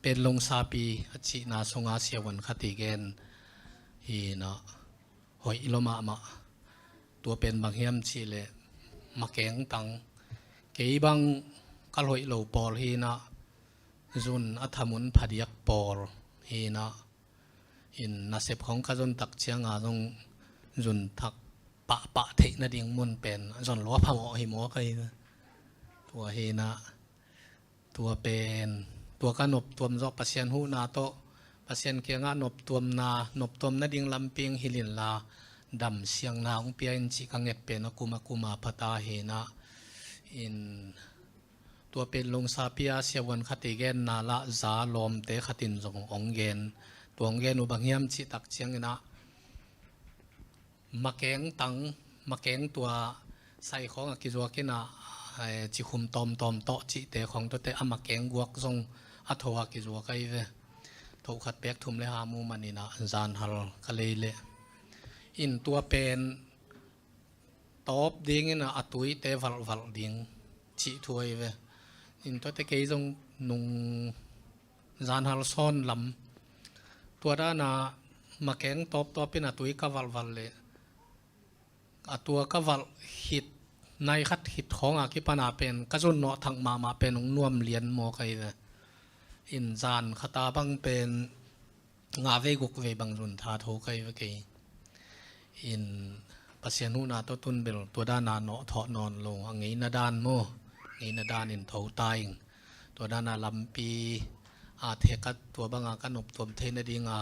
Penlong Sapi a cihna sunga siavuan khat i gen hi-in ah hoih lua mahmah. Tua pen bang hiam cih leh makeng tang, kei bang kal hoih lo pawl hi-in ah, zun a thamun phadiak pawl hi-in ah, in nasep khawng ka zon tak cianga zong zun thak pahpah theih nading mun pen zon lua phamawh hi maw kei. Tua hi-in ah, tua pen, tua ka noptuam zawh Pasian huhna tawh, Pasian kiangah noptuamna, noptuam nading lampi hong hilh inla, damsiangna hong pia in cih ka nget pen a kum a kum a pha ta hi-in ah, in tua Penlong Sapi a siavuan khat i genna lah za lawmte khat in zong hong gen. Tua hong gen uh bang hiam cih tak ciangin ah, makeng tang, makeng tua sai khawng a kizuak in ah, eh, cikhum tawmtawm tawh cihte khawng tuate a makeng guak zong a tho a kizuak ahi ve. Tho khat pek thum le ha mu manin ah zanhal ka lei leh. In tua pen tawp dingin ah a tuite valhvalh ding cih thu ahi ve. In tuate kei zong nung zanhal sawn lam, tua dan a makeng tawptawp in a tui ka valhvalh leh, a tua ka valh khit, nai khat khit khawng a kipan a pen ka zun nawh thak mahmah pen hong nuam lian maw kei ve. In zan khat a bang pen nga vei guk vei bang zun tha tho kei ve kei. In Pasian huhna tawh tun bel tua dan a nawh thawh nawn lo, a ngeina dan maw, ngeina dan in tho ta ing. Tua dan a lampi a thek a, tua bang a ka noptuam theih nading a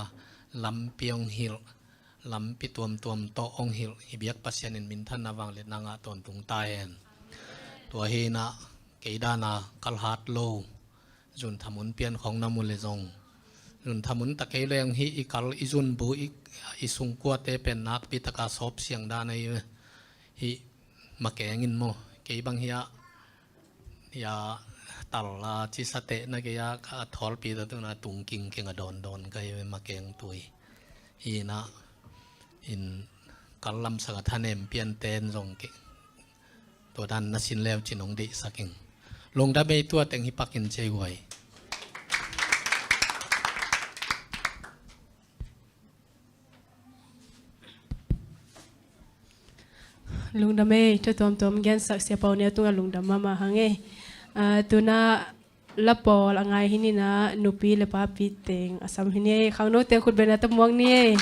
lampi hong hilh, lampi tuamtuam tawh hong hilh, i biak Pasian in minthanna vangliatna ngah tawntung ta hen. Tua hi-in ah kei dan a kal hat lo, zun thamun pian khawng na mu leh zong, zun thamun ta kei leng hih i kal, i zunbu, i, i sungkuate pen nakpi taka sawp siang dan ahi ve. Hih makeng in maw, kei bang hiah, hiah tal a cisa tehna kei a, ka thawlpi ta tuna tung kingkeng a dawndawn ka hi ve, makeng tui. Hi-in ah, in kal lamsang a thanem pianten zong kei, tua dan na sin leu cin hong deihsak ing. Lungdam ei, tua teng hi pakin cei guai. Lungdam ei, thu tuamtuam gensak Sia Pau Neu tungah lungdam mahmah hang ei. Ah, tuna la pawl a ngai hi ni-in ah nupi le papi teng a sam hi ni ei. Khangno teng khut bengna tawh muak ni ei.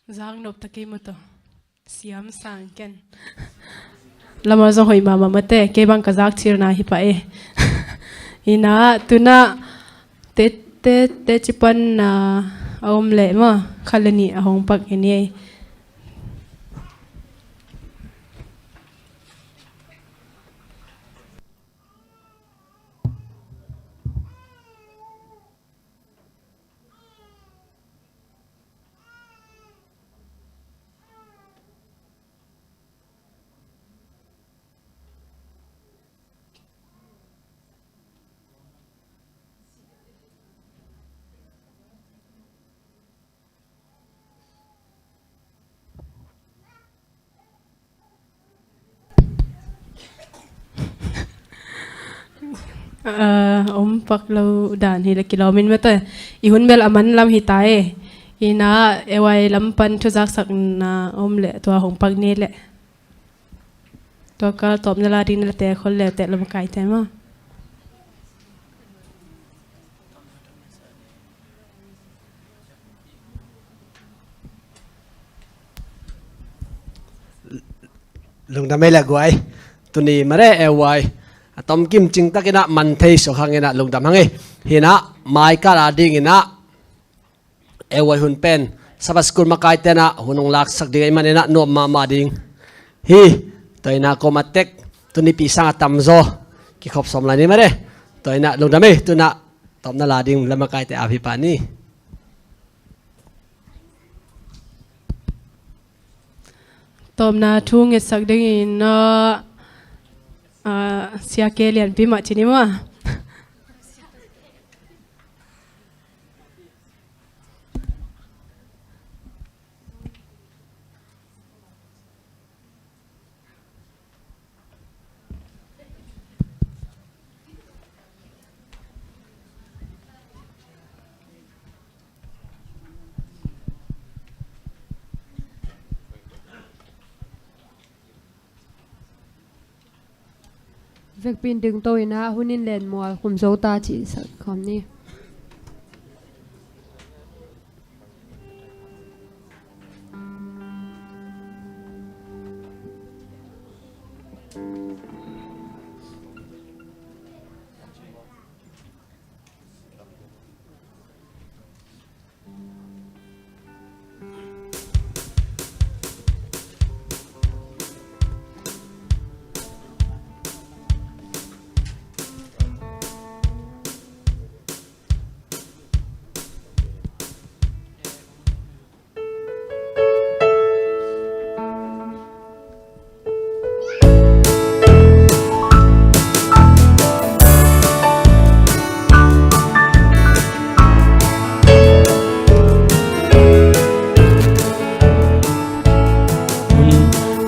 Zak nop ta kei maw taw. Siam sang ken. Lamah zong hoih mahmah mate, kei bang ka zak thirna hi pah e. Hi na, tu na, te, te, te cipan na a om leh maw, khat le nih a hong pak hi ni ei. Ah, om pak lo dan hi le kilawm in mate. I hun bel a man lam hi ta e. Hi na, A Y lam pan thu zaksakna om le tua hong pak ni le. Tua kal tawpna la ding na le te khol le te lam kai te maw. Lungdam ei le guai. Tuni mare A Y a tomkim cing takin ah man thei suak hangin ah lungdam hang ei. Hi na, mai kal a dingin ah A Y hun pen Sabbath School makaite in ah hun hong laksak ding ahih manin ah nuam mahmah ding hi. Tua in ah kawm a tek tuni pi sang a tamzaw kikhop sawm lai ni mare. Tua in ah lungdam ei, tu in ah tawpna la ding le makaite ap hi pah ni. Tawpna thu ngetsak dingin, ah, ah, Sia K Lianpi mah ci ni maw. Vekpi in dingto in ah, hun in len mual khum zo ta cih sak khawm ni.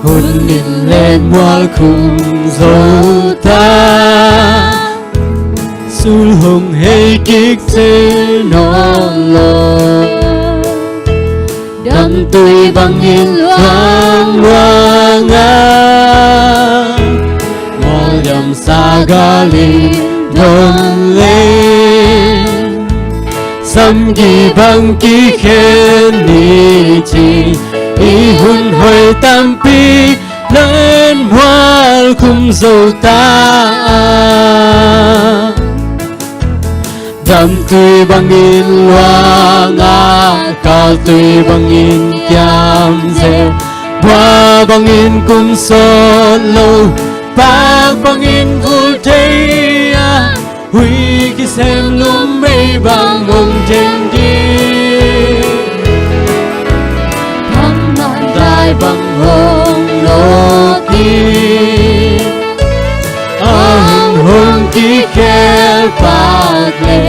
Hun in len mual khum zo ta, sul hong hei kik ci nawn lo. Damtui bangin luang luang a, mual diam sa galin don le. Samgi bang kikhen ni ci, i hun hoih tampi len mual khum zo ta. Damtui bangin luang a, kaltui bangin kiam zel, bua bangin kum sawt lo, pak bangin vul thei a, hui kisem lum mei bang hong theng ding. Thangman dai bang hong nawk ding. A hong hong kikhel pak le,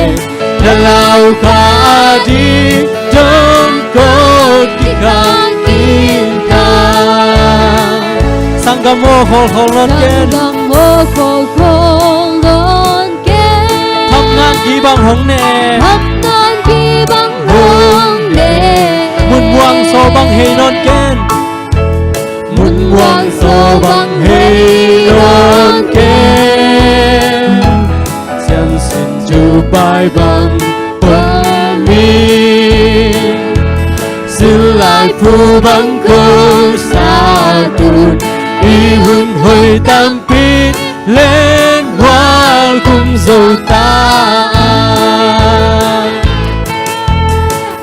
na lau kha a ding, don kawt kikhak ding ka. Sanggam aw, khawlkhawl nawn ken. Sanggam aw, khawlkhawl nawn ken. Thapngan ki bang hong ne. Thapngan ki bang hong ne. Mun muang saw bang hei nawn ken. Mun muang saw bang hei nawn ken. Siangsin Jupai bang pon mi. Sil lai Thu bang ko sa tun i hun hoi tampi len mual khum zo ta.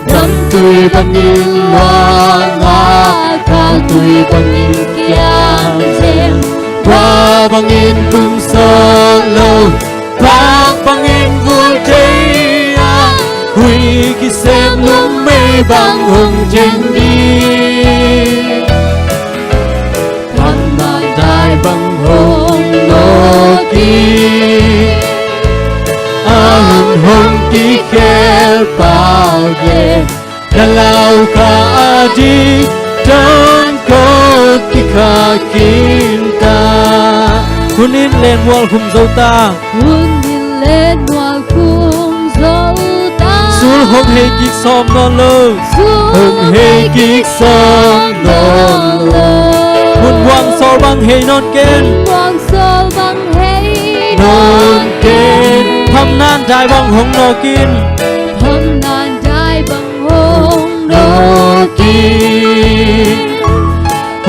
Damtui bangin muang a, kaltui bangin kiam zem, khua bangin kum sawt lo, bang bangin vul thei a, hui kisem lum mei bang hong teng ding. Khamna dai bang hong nawk i, a hun hong kikhel pak le, na lau kha a ding, dawn ko kikha kinta. Hun in len mual khum zo ta. Hun in len mual khum zo ta. Sul hong hei kik sawm nawn lo. Sul hong hei kik sawm nawn lo. Mun muang sawl bang hei nawn ken. Mun muang sawl bang hei nawn ken. Phamnan dai bang hong nawk in. Phamnan dai bang hong nawk in.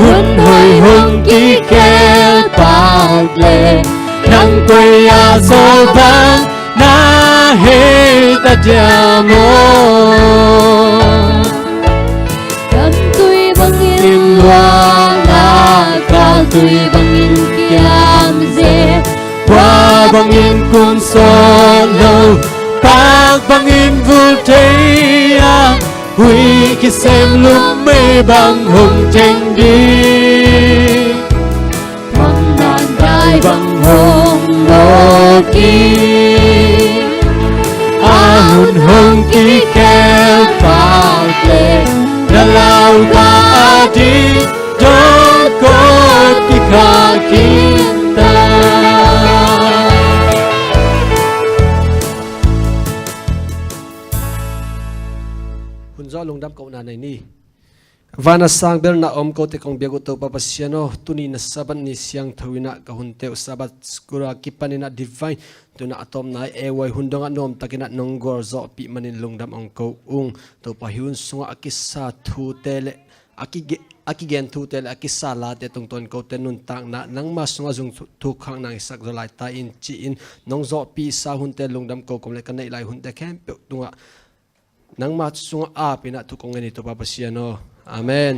Hun hoi hong kikhel pak le, nang koi a sawl bang na hei ta diam aw. Damtui bangin luang a, kaltui bangin kiam zem, khua bangin kum sawt lo, bang bangin vul thei a, hui kisem lum mei bang hong teng ding. Phamnan dai bang hong nawk i, a hun hong kikhel pak le, na lau kha a ding, dawn ko kikha kinta. Hun zawh lungdam kohna nei ni. Van a sang bel na om kote kong biak uh Topa Pasian aw, tuni na Sabbath ni siangtho in ah ka hunte uh Sabbath school a kipan in ah divine tuna a tawpna i A Y hun dongah nuamtakin ah nong gualzawhpih manin lungdam ong ko ung. Topa, hih hun sungah a kisa thute le a kige-, a kigen thute le a kisa late tungtawn kote nuntakna nangma sungah zung thu-, thuk khak nang hisak zaw lai ta in ci-in nong zawhpihsa hunte lungdam ko kawm le ka neih lai hunte khempeuh tungah nangma sungah aap in ah thu kong ngen hi Topa Pasian aw. Amen.